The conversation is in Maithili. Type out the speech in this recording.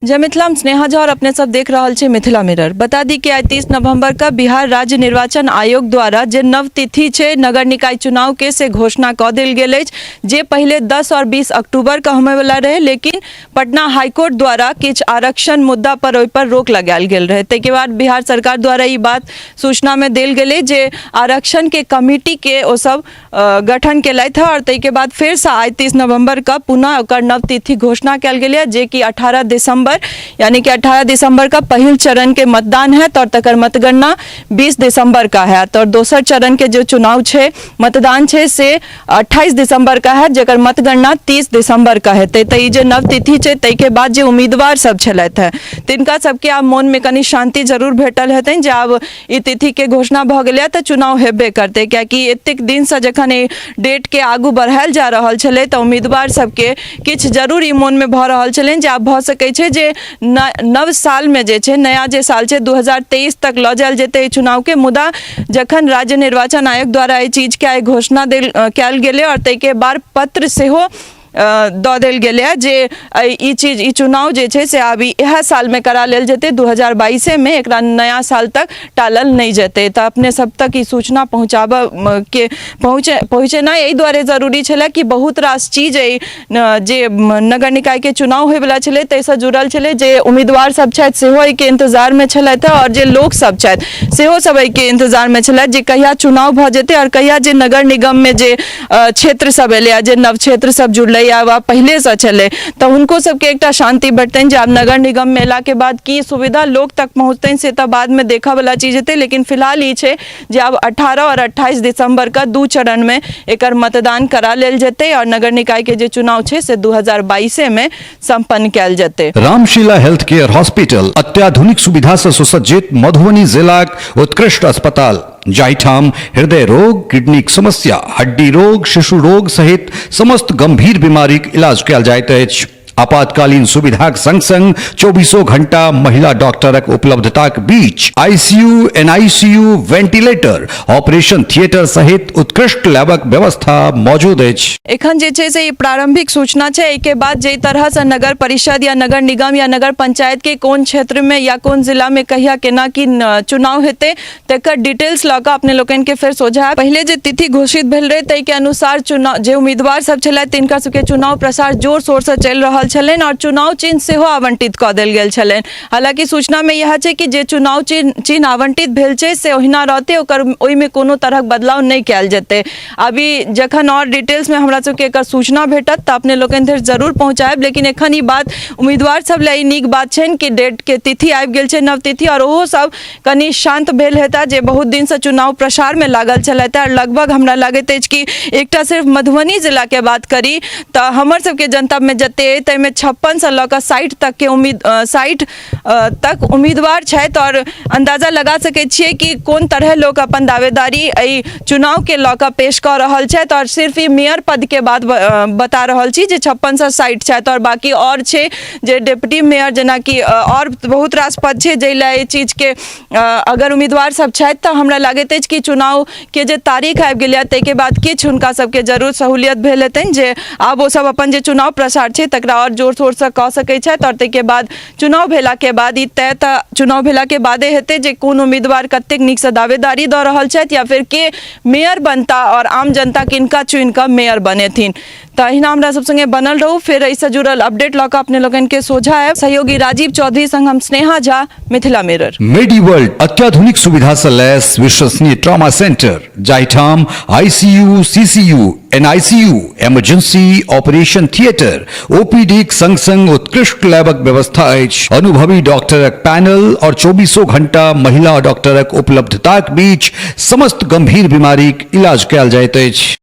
जय मिथिला, हम स्नेहा झा और अपने सब देख रहल छी मिथिला मिरर। बता दी कि आइ 30 नवंबर का बिहार राज्य निर्वाचन आयोग द्वारा जे नव तिथि छै नगर निकाय चुनाव के से घोषणा कऽ देल गेल अछि, जे पहिले 10 और 20 अक्टूबर का होमय वाला रहे, लेकिन पटना हाईकोर्ट द्वारा किछु आरक्षण मुद्दा पर ओहि पर रोक लगायल गेल रहे। ताहिके बाद बिहार सरकार द्वारा ई बात सूचना में देल गेलै जे आरक्षण के कमिटी के ओ सब गठन केलथि हँ और ताहिके बाद फेरसँ आइ 30 नवम्बर के पुनः ओकर नव तिथि घोषणा कयल गेलै जे कि 18 दिसंबर, यानी कि 18 दिसंबर का पहिल चरण के मतदान हैत और तकर मतगणना 20 दिसंबर का हैत और दोसर चरण के जो चुनाव छै मतदान छै से 28 दिसंबर का हैत, जकर मतगणना 30 दिसंबर का हेतै। तऽ ई जे नव तिथि छै ताहिके बाद जे उम्मीदवार सब छलथि हँ तिनका सबके आब मोनमे कनि शांति जरूर भेटल हेतनि जे आब ई तिथिके घोषणा भऽ गेलै तऽ चुनाव हेबे करतै, कियाकि एतेक दिनसँ जखन ई डेटके आगू बढ़ायल जा रहल छलै तऽ उम्मीदवार सबके किछु जरूर ई मोनमे भऽ रहल छलनि जे आब भऽ सकै छै जे नव सालमे जे छै नया जे साल छै 2023 तक लऽ जायल जेतै एहि चुनावके। मुदा जखन राज्य निर्वाचन आयोग द्वारा एहि चीजके आइ घोषणा देल कयल गेलै आओर ताहिके बाद पत्र सेहो दऽ देल गेलैए जे ई चीज ई चुनाव जे छै से आब इएह सालमे करा लेल जेतै, 2022मे, एकरा नया साल तक टालल नहि जेतै। तऽ अपने सब तक ई सूचना पहुँचाबऽ के पहुँचेनाइ एहि दुआरे जरूरी छलै कि बहुत रास चीज एहि जे नगर निकायके चुनाव होइवला छलै ताहिसँ जुड़ल छलै, जे उम्मीदवार सब छथि सेहो एहिके इन्तजारमे छलथि आओर जे लोक सब छथि सेहो सब एहिके इन्तजारमे छलथि जे कहिया चुनाव भऽ जेतै आओर कहिया जे नगर निगममे जे क्षेत्र सब एलै, जे नव क्षेत्र सब जुड़लै या पहिलेसँ छलै, तऽ हुनको सबके एकटा शान्ति भेटतनि जे आब नगर निगममे एलाके बाद की सुविधा लोक तक पहुँचतनि से तऽ बादमे देखऽवला चीज हेतै, लेकिन फिलहाल ई छै जे आब 18 आओर 28 दिसंबर के 2 चरणमे एकर मतदान करा लेल जेतै आओर नगर निकायके जे चुनाव छै से 2022मे सम्पन्न कयल जेतै। रामशिला हेल्थ केयर हॉस्पिटल अत्याधुनिक सुविधा से सुसज्जित मधुबनी जिलाक उत्कृष्ट अस्पताल, जाहिठाम हृदय रोग, किडनीक समस्या, हड्डी रोग, शिशु रोग सहित समस्त गंभीर बीमारीक इलाज कयल जाइत अछि। आपातकालीन सुविधाक संग संग 24 घंटा महिला डॉक्टरक उपलब्धताक बीच ICU, NICU, ventilator, operation theatre सहित उत्कृष्ट लैबक व्यवस्था मौजूद अछि। एखन जे छै से ई प्रारंभिक सूचना छै। एहिके बाद जाहि तरहसँ नगर परिषद या नगर निगम या नगर पंचायत के कोन क्षेत्रमे या कोन जिलामे कहिया केना की चुनाव हेतै तकर डिटेल्स लऽ कऽ अपने लोकनिके फेर सोझा। पहिले जे तिथि घोषित भेल रहै ताहिके अनुसार चुनाव जे उम्मीदवार सब छलथि तिनका सबके चुनाव प्रसार जोर शोरसँ चलि रहल छलनि आओर चुनाव चिन्ह सेहो आवंटित कऽ देल गेल छलनि। हालाँकि सूचनामे इएह छै कि जे चुनाव चिन्ह आवंटित भेल छै से ओहिना रहतै, ओकर ओहिमे कोनो तरहक बदलाव नहि कयल जेतै। अभी जखन आओर डिटेल्समे हमरा सबके एकर सूचना भेटत तऽ अपने लोकनि धरि जरूर पहुँचायब, लेकिन एखन ई बात उम्मीदवार सब लए ई नीक बात छनि कि डेटके तिथि आबि गेल छै, नव तिथि, आओर ओहो सब कनि शान्त भेल हेता जे बहुत दिनसँ चुनाव प्रसारमे लागल छलथि। आओर लगभग हमरा लागैत अछि कि एकटा सिर्फ मधुबनी जिलाके बात करी तऽ हमर सबके जनतबमे जते अइ ताहिमे 56सँ लऽ कऽ 60 तकके उम्मीद 60 तक उम्मीदवार छथि आओर अन्दाजा लगा सकै छियै कि कोन तरहे लोक अपन दावेदारी एहि चुनावके लऽ कऽ पेश कऽ रहल छथि। आओर सिर्फ ई मेयर पदके बात बता रहल छी जे 56सँ 60 छथि आओर बाकी आओर छै जे डिप्टी मेयर, जेनाकि आओर बहुत रास पद छै जाहि लए एहि चीजके अगर उम्मीदवार सब छथि तऽ हमरा लागैत अछि कि चुनावके जे तारीख आबि गेलै ताहिके बाद किछु हुनका सबके जरूर सहूलियत भेल हेतनि जे आब ओ सब अपन जे चुनाव प्रसार छै तकरा आओर जोर शोरसँ कऽ सकै छथि। आओर ताहिके बाद चुनाव भेलाके बाद ई तय तऽ चुनाव भेलाके बादे हेतै जे कोन उम्मीदवार कतेक नीकसँ दावेदारी दऽ रहल छथि या फेर के मेयर बनता आओर आम जनता किनका चुनिकऽ मेयर बनेथिन। तऽ अहिना हमरा सब संगे बनल रहू, फेर एहिसँ जुड़ल अपडेट लऽ कऽ अपने लोकनिके सोझा आयब। सहयोगी राजीव चौधरी संग हम स्नेहा झा, मिथिला मिरर। मेडी वर्ल्ड अत्याधुनिक सुविधा सँ लैस विश्वसनीय ट्रॉमा सेंटर, जाहिठाम ICU, CCU, NICU, emergency, operation theatre, ओपीडीक संग संग उत्कृष्ट लैबक व्यवस्था अछि। अनुभवी डॉक्टरक पैनल और 24 घंटा महिला डॉक्टरक उपलब्धताक बीच समस्त गंभीर बीमारीक इलाज कयल जाइत अछि।